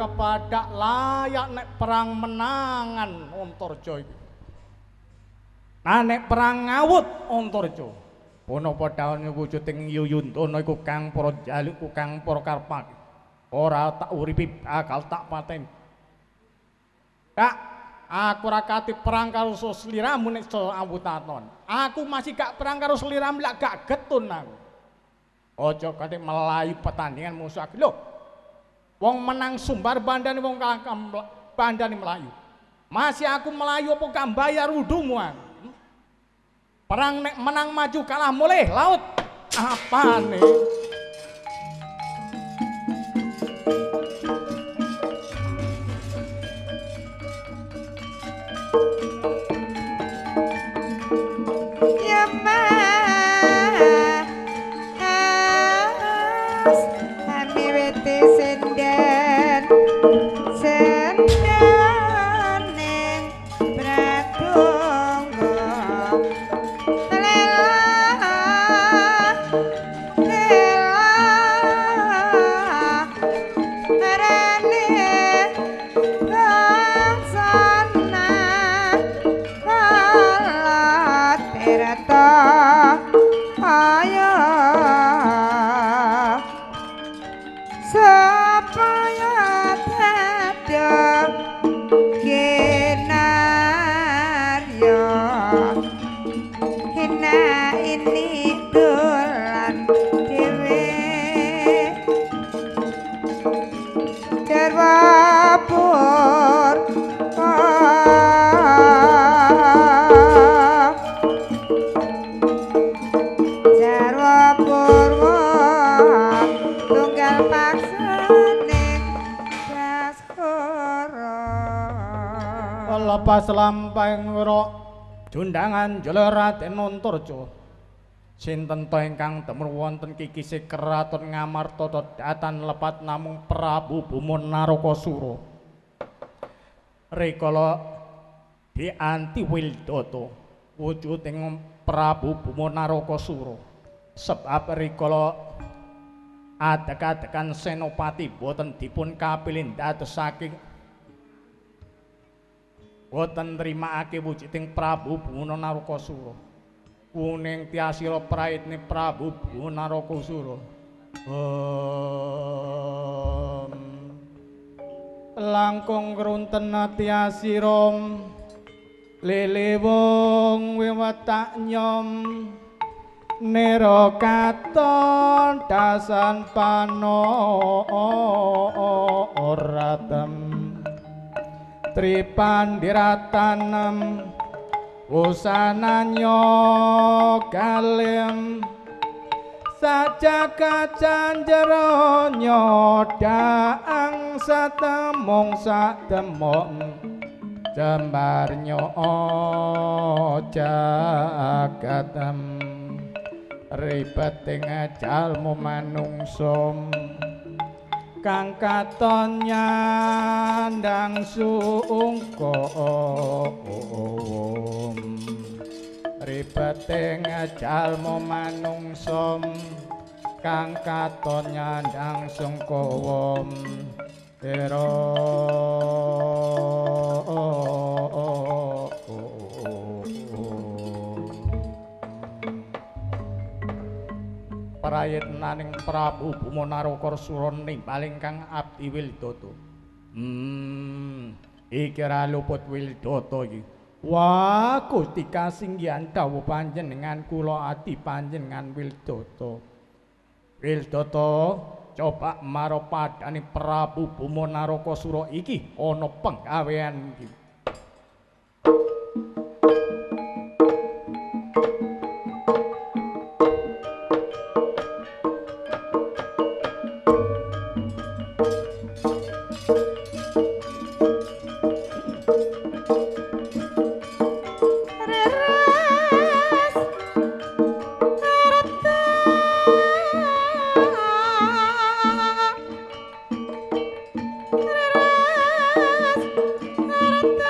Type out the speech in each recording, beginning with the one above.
kepadak layak nek perang menangan Antarja iki. Nah nek perang ngawut Antarja. Punapa daun wujuding Yuyuntana iku kang para jalukku kang para karepake. Ora tak uripi bakal tak pateni. Kak, aku ora kate perang karo sliramu nek awutaton. Aku masih gak perang karo sliramu lak gak getun aku. Aja kate melayu pertandingan musuh aku. Lho. Wong menang sumbar bandane wong kalah bandane melayu. Masih aku melayu apa gak bayar wudumu aku. Perang nek menang maju kalah mulih laut. Apane? Ya Mas, amiwiti sinden sendening pratungga lela lela rene bangsana tirta ayo supaya tetep kinarya hina ini dolan dhewe jarwa purwa jarwa purwa tunggal paksaning Baskara. Lepas lampahing rok jundangan jala Raden Antarja. Sinten to ingkang temur wonten kikise keraton Ngamarta datan lepat namung Prabu Bhuma Narakasura. Rikala dianti Wildata wujuding Prabu Bhuma Narakasura. Sebab rikala adek-adekan senopati boten dipun kapilih dadosake boten nrimakake wujuding Prabu Bhuma Narakasura. Kuning tiasira praitne Prabu Bhuma Narakasura. Om langkung grunten tiasira lele wong wiwetak nyom nira katon dasan panoratem tripandiratanem wusananya galim sajaka canjero nyodang satemung satemok jembarnya jagatem ribeting jalma manungsa kang katon nyandang sungkem ribeting jalma manungsa kang katon nyandang sungkem era prayitnaning Prabu Bhuma Narakasura nimbal ingkang abdi Wildata. Iki ora luput Wildata iki. Wah, Gusti kasinggihan dawuh panjenengan kula ati panjenengan Wildata. Wildata, coba maropadane Prabu Bhuma Narakasura iki ana penggawean iki. Reres reta reres reta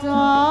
Antarja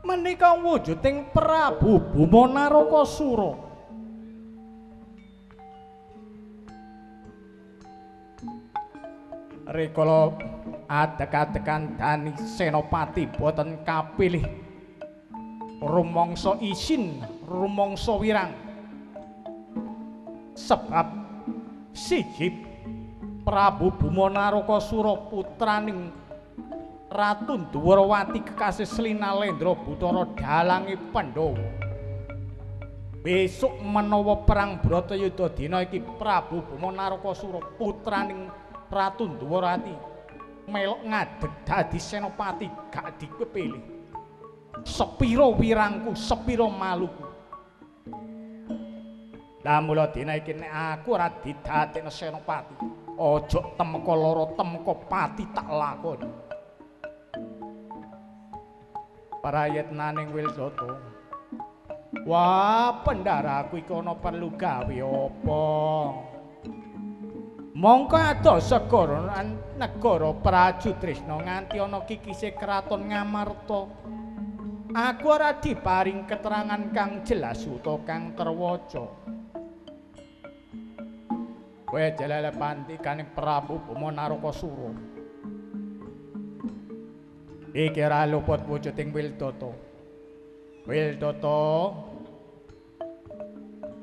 Menika wujuding Prabu Bhuma Narakasura. Rikala adeg-adegan dani senopati boten kapilih rumangsa isin, rumangsa wirang. Sebab siji Prabu Bhuma Narakasura putraning Ratu Dwarawati kekasih Slinalendra Bathara dalange Pandhawa. Besok menawa perang Bratayuda dina iki Prabu Bhuma Narakasura putraning Ratu Dwarawati melok ngadeg dadi senopati gak dipilih. Sepiro wirangku, sepiro maluku. Lah mula dina iki nek aku ora didadekno senopati, aja temeka lara temeka pati tak lakoni. Prayitnaning Wildata. Wah, pendaraku iki ana perlu gawe apa? Mongko adoh segara negara Prajutrisna nganti ana kikise kraton Ngamarta. Aku ora diparing keterangan kang jelas utawa kang terwaca. Kowe jelele pandikaning Prabu Bhuma Narakasura. Iki ora luput wujuding Wildata. Wildata,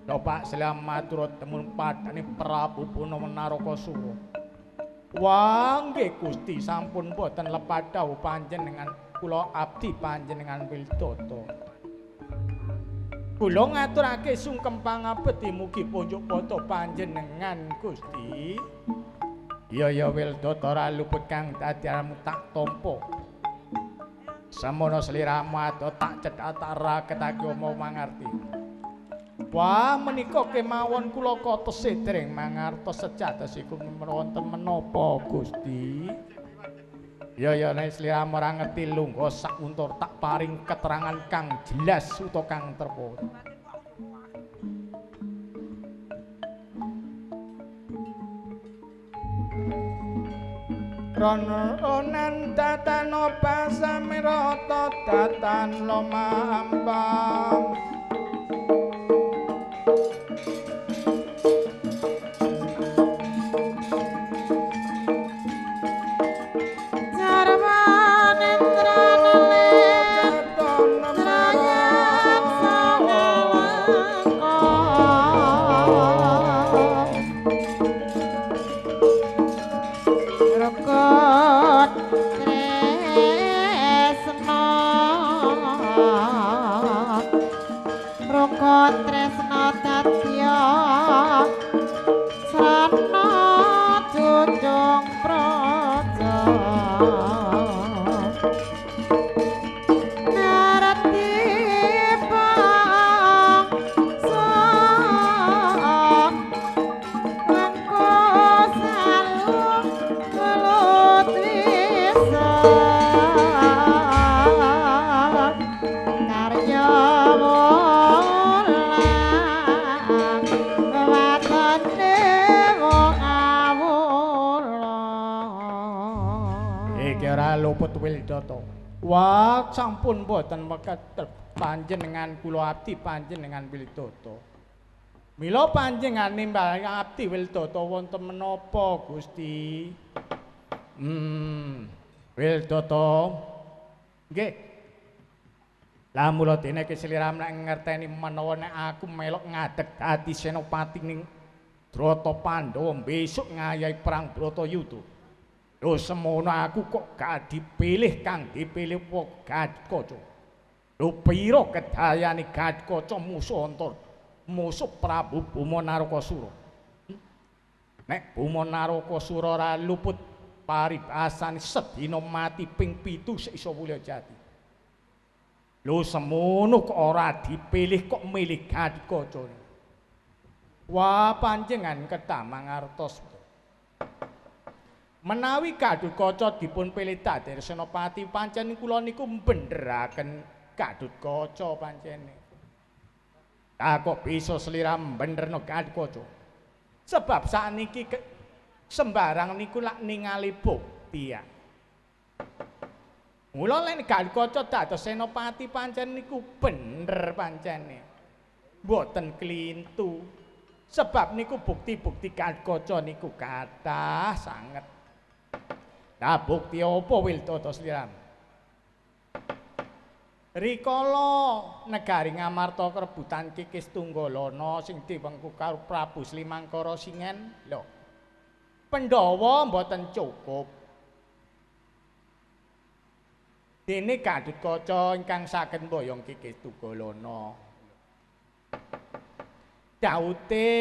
coba selamat turut temun padane Prabu Bhuma Narakasura. Wah, nggih Gusti, sampun boten lepat dawuh panjenengan kula abdi panjenengan Wildata. Kula ngaturake sungkem pangabekti mugi punjuk pata panjenengan Gusti. Iya ya Wildata, ora luput kang dadi aramu tak tampa. Semono sliramu ado tak cedhak tak raketake omong mangerti. Wah, menika kemawon kula katesih dereng mangertos sejatosipun wonten menapa Gusti. Ya ya nek sliramu ora ngerti lungguh sak untur tak paring keterangan kang jelas utawa kang terpuruk. Ronan datan obasamirata datan lomampang. Tresna. ora luput Wildata. Wah, sampun boten meketep panjenengan kula abdi panjenengan Wildata. Mila panjenengan nimbal abdi Wildata wonten menapa Gusti? Wildata. Nggih. Lah mula dene ki sliramu nek ngerteni menawa nek aku melok ngadeg dadi senopati ning Drata Pandhawa besok ngayahi perang Bratayuda. Lho semono aku kok gak dipilih kang dipilih apa Gatotkaca. Lho pira kedayane Gatotkaca musuh Antar, musuh Prabu Bhuma Narakasura. Nek Bhuma Narakasura ora luput paribasane sedina mati ping 7 sik iso mulya jati. Lho semono kok ora dipilih kok milih Gatotkaca. Wah, panjenengan kedah mangertos. Menawi Gatotkaca dipun pilih dadi senopati pancen kula niku mbenderaken Gatotkaca pancene. Lah kok bisa slira mbenderno Gatotkaca? Sebab sakniki sembarang niku lak ningali bukti ya. Mula lek Gatotkaca dados senopati pancen niku bener pancene. Mboten klintu. Sebab niku bukti-bukti Gatotkaca niku kathah sanget. Lah bukti apa Wildata sliramu? Rikala negari Ngamarta rebutan Kikis Tunggalana sing diwengku karo Prabu Slimangkara Singen, lho. Pandhawa mboten cukup. Dene Gatotkaca ingkang saged mboyong Kikis Tunggalana. Daute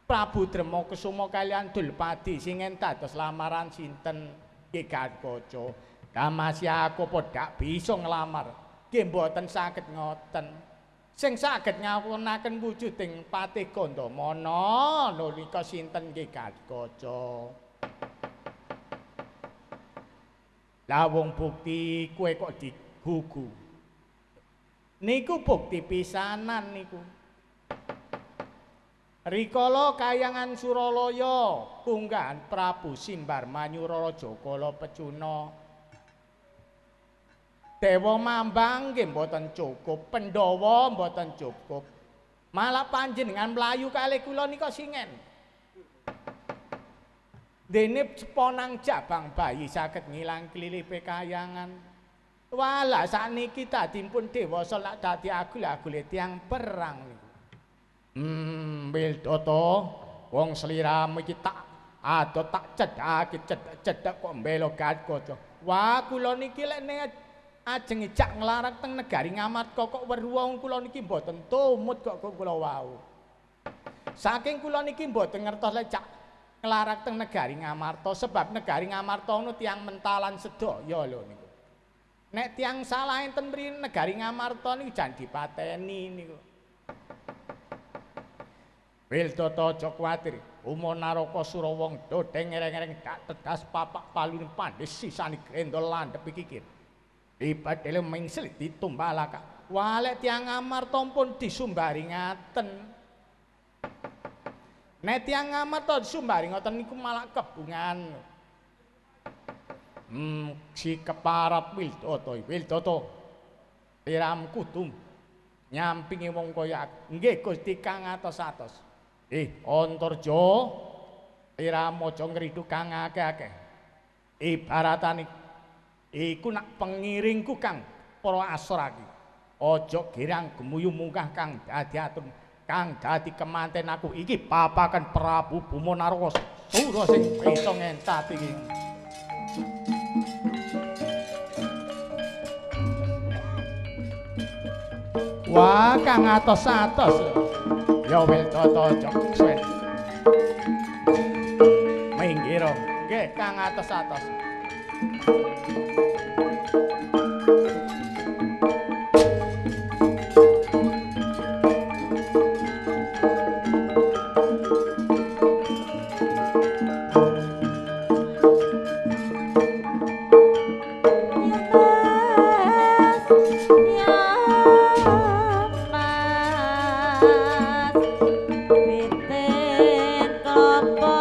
Prabu Drema Kesuma kaliyan Dulpadi singen dados lamaran sinten nggih Gatotkaca. Lah masih aku apa dak bisa nglamar. Nggih mboten saged ngoten. Sing saged ngawunaken wujuding Patih Gandamana nalika sinten nggih Gatotkaca. Lah wong bukti kowe kok digugu. Niku bukti pisanan niku. Rikala kayangan Suralaya kunggahan Prabu Simbar Manyura Raja Kala Pecuna. Dewa Mambang nggih mboten cukup, Pandhawa mboten cukup. Malah panjenengan mlayu kalih kula nika singen. Dene seponang jabang bayi saged ngilang klilipe kayangan. Walah sakniki dadi pun dewasa lak dadi agul-agule tiyang perang niku. Wildata, wong sliramu iki tak ado tak cedhake cedhek-cedhek kok mbela Gatotkaca. Wah, kula niki lek nek ajeng ijak nglarak teng negari Ngamarta kok weruh wong kula niki mboten tumut kok kula wau. Saking kula niki mboten ngertos lek cak nglarak teng negari Ngamarta sebab negari Ngamarta ono tiyang mentalan sedaya lho niku. Nek tiyang salah enten mriki negari Ngamarta niku jan dipateni niku. Wildata aja kuwatir, Uma Narakasura wong dodeng ngereng-ngereng dak tedas papak palune pandhe sisane grendol landhep kikir. Ibadele mengsel ditumbalaka. Walek tiyang Ngamarta pun disumbari ngaten. Nek tiyang Ngamarta disumbari ngoten niku malah kebungan. Si keparap Wildata, Wildata. Tiram kudu nyampingi wong kaya aku. Nggih Gusti kang atos-atos. Antarja tiram aja ngridu kang akeh-akeh. Ibaratane iku nak pengiringku kang para asra iki. Aja girang gemuyu mungkah kang dadi atur, kang dadi kemanten aku iki papakan Prabu Bhuma Narakasura sing bisa ngentat iki. Wah, kang atos-atos. Ya Wildata aja suwen. Minggir. Nggih, kang atos-atos. Pitin klopo.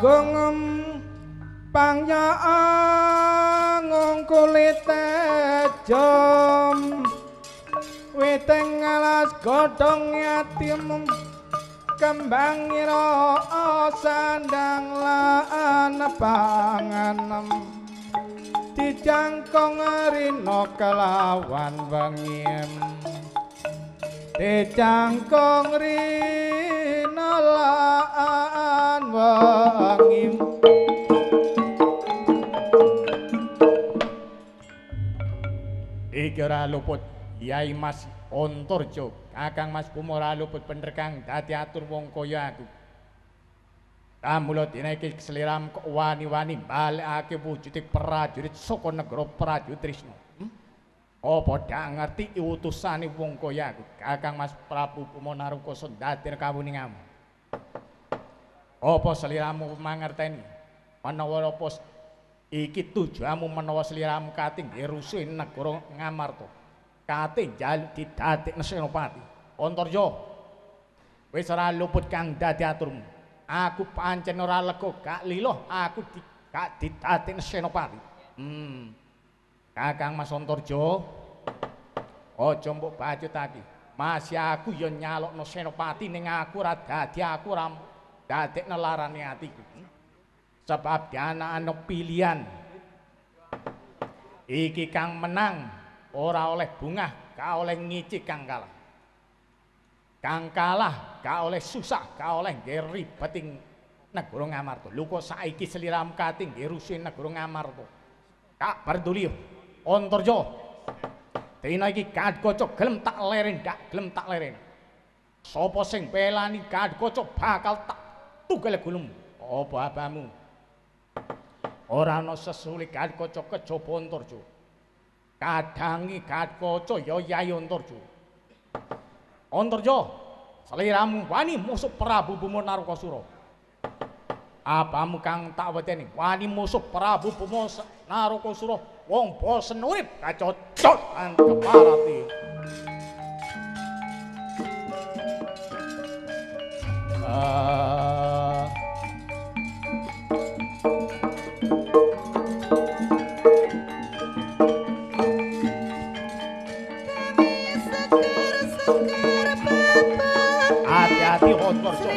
Agung pangyang kulit tejo witeng alas godhong yatim kembang ira sandang lan panganem dijangkung rina kelawan wengi dijangkung rina lan wengi. Iki ora luput Yai Mas Antarja, Kakang Mas Buma ora luput bener kang dadi atur wong kaya aku. Kamula dina iki seliram kok wani-wani balekake wujude prajurit saka negara Prajutrisna. Apa dak ngerti utusane wong kaya aku? Kakang Mas Prabu Buma Narukasa ndadekne kawuningamu. Apa seliramu mangerteni menawa apa iki tujuanmu menawa seliramu kate nggih rusuh negara Ngamarta? Kate njaluk didadekne senopati. Antarja, wis ora luput kang dadi aturmu. Aku pancen ora lega gak liloh aku gak didadekne senopati. Kakang Mas Antarja, aja mbok bacutake. Masih aku ya nyalokno senopati ning aku ora dadi, aku ora dadekne larane atiku. Sebab dianakno pilihan. Iki kang menang ora oleh bungah, gak oleh ngici kang kalah. Kang kalah gak oleh susah, gak oleh nggih ribet ing negara Ngamarta. Lho kok saiki sliramu kate nggih rusuh negara Ngamarta. Kak peduli Antarja. Dina iki Gatotkaca gelem tak leren, gak gelem tak leren. Sapa sing pelani Gatotkaca bakal tak tugel gulung. Apa abamu? Ora ana sesule Gatotkaca kejaba Antarja. Kadangi Gatotkaca ya Yai Antarja. Antarja, seliramu wani musuh Prabu Buma Narakasura. Abamu kang tak weteni wani musuh Prabu Buma Narakasura wong bosen urip kacocot lan keparati. Hati-hati Antarja.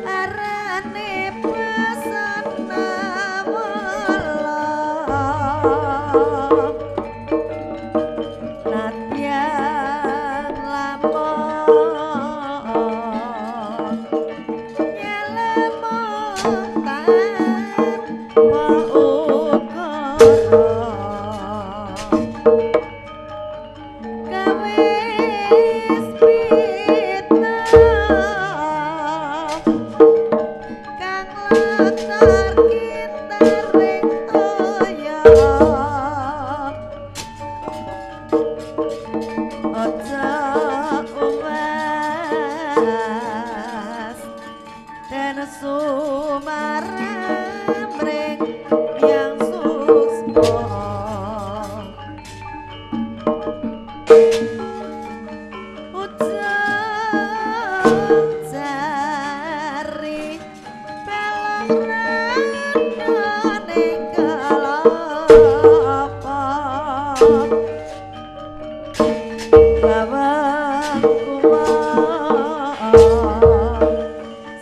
Arane pesana welas. Nadyan lamun nyelemo tanpa ukara kawis pita kang latar kintaring toya aja uwas den sumaramring yang suksma ujung jari pelog randane kelapa bawang kuwa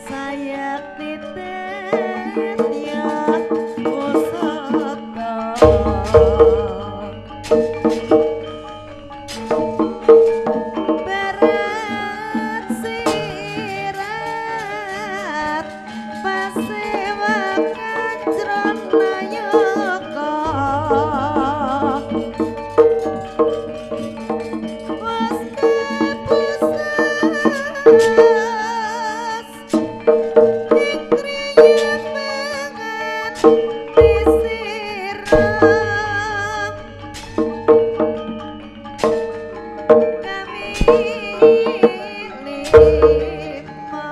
sayak titit ya pusaka berat sirat pasewakan jronayoga wis kepusas ing kriyemangan disiram kami lima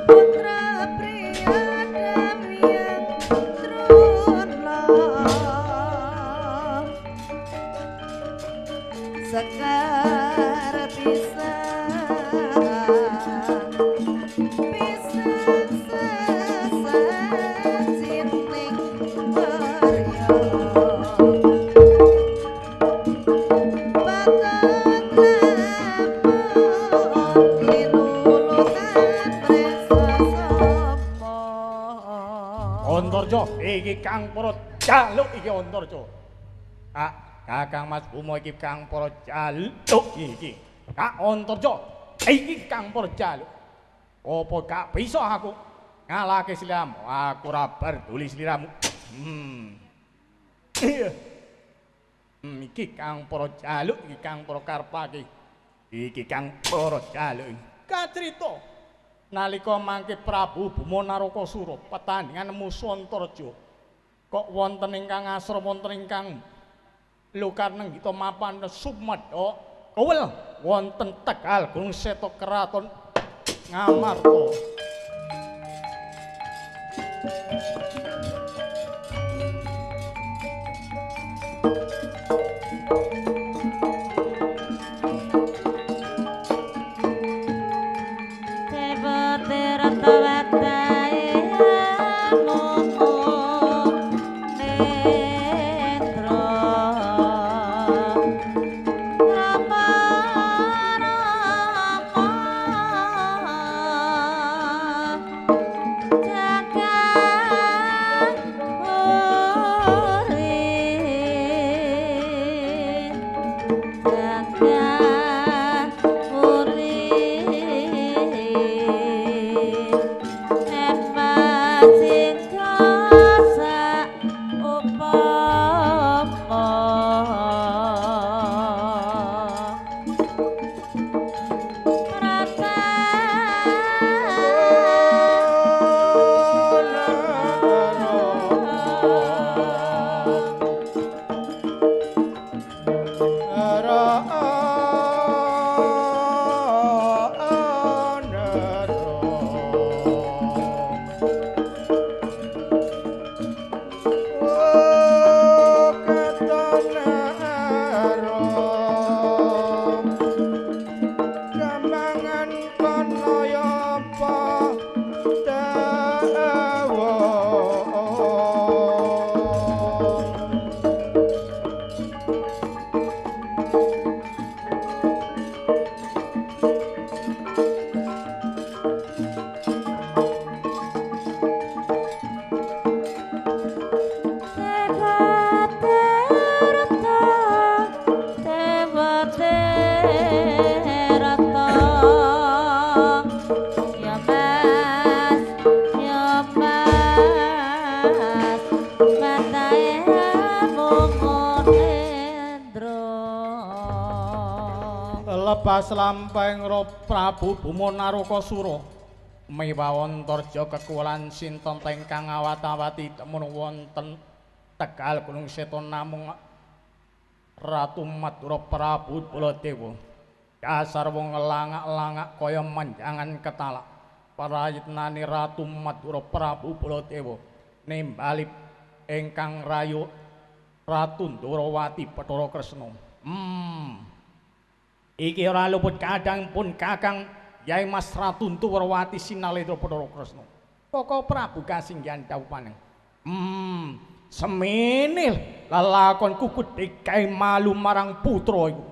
putra pria damyang truna sekar pisang pisang sesajining werya patut lamun linulutan presa sapa. Antarja iki kang para jaluk iki Antarja. Kak, Kakang Mas Buma iki kang para jaluk iki. Kak Antarja iki kang para jaluk. Apa gak bisa aku ngalahke sliramu? Aku ora peduli sliramu. Iya. Iki kang para jaluk iki kang para karepake. Iki kang para jaluk. Kacrita nalika mangke Prabu Buma Narakasura petandingan musuh Antarja. Kok wonten ingkang asra wonten ingkang lukarneng kita mapan sumedha kowel wonten Tegal Gunung Seta Keraton Ngamarta. Upara Lebas lampahing Prabu Bhuma Narakasura. Mewa Antarja kekulan sinten ingkang awat-awati temun wonten Tegal Gunung Seta namung Ratu Madura Prabu Baladewa. Dasar wong langak-langak kaya manjangan ketalak. Prayitnane Ratu Madura Prabu Baladewa nimbali ingkang rayu Ratu Ndorowati Bathara Kresna. Iki ora luput kadang pun Kakang Yai Mas Ratu Ndorowati Sinalendra Bathara Kresna. Koko Prabu kasinggihan dawuh paneng. Semene lelakon kuku digawe malu marang putra iku.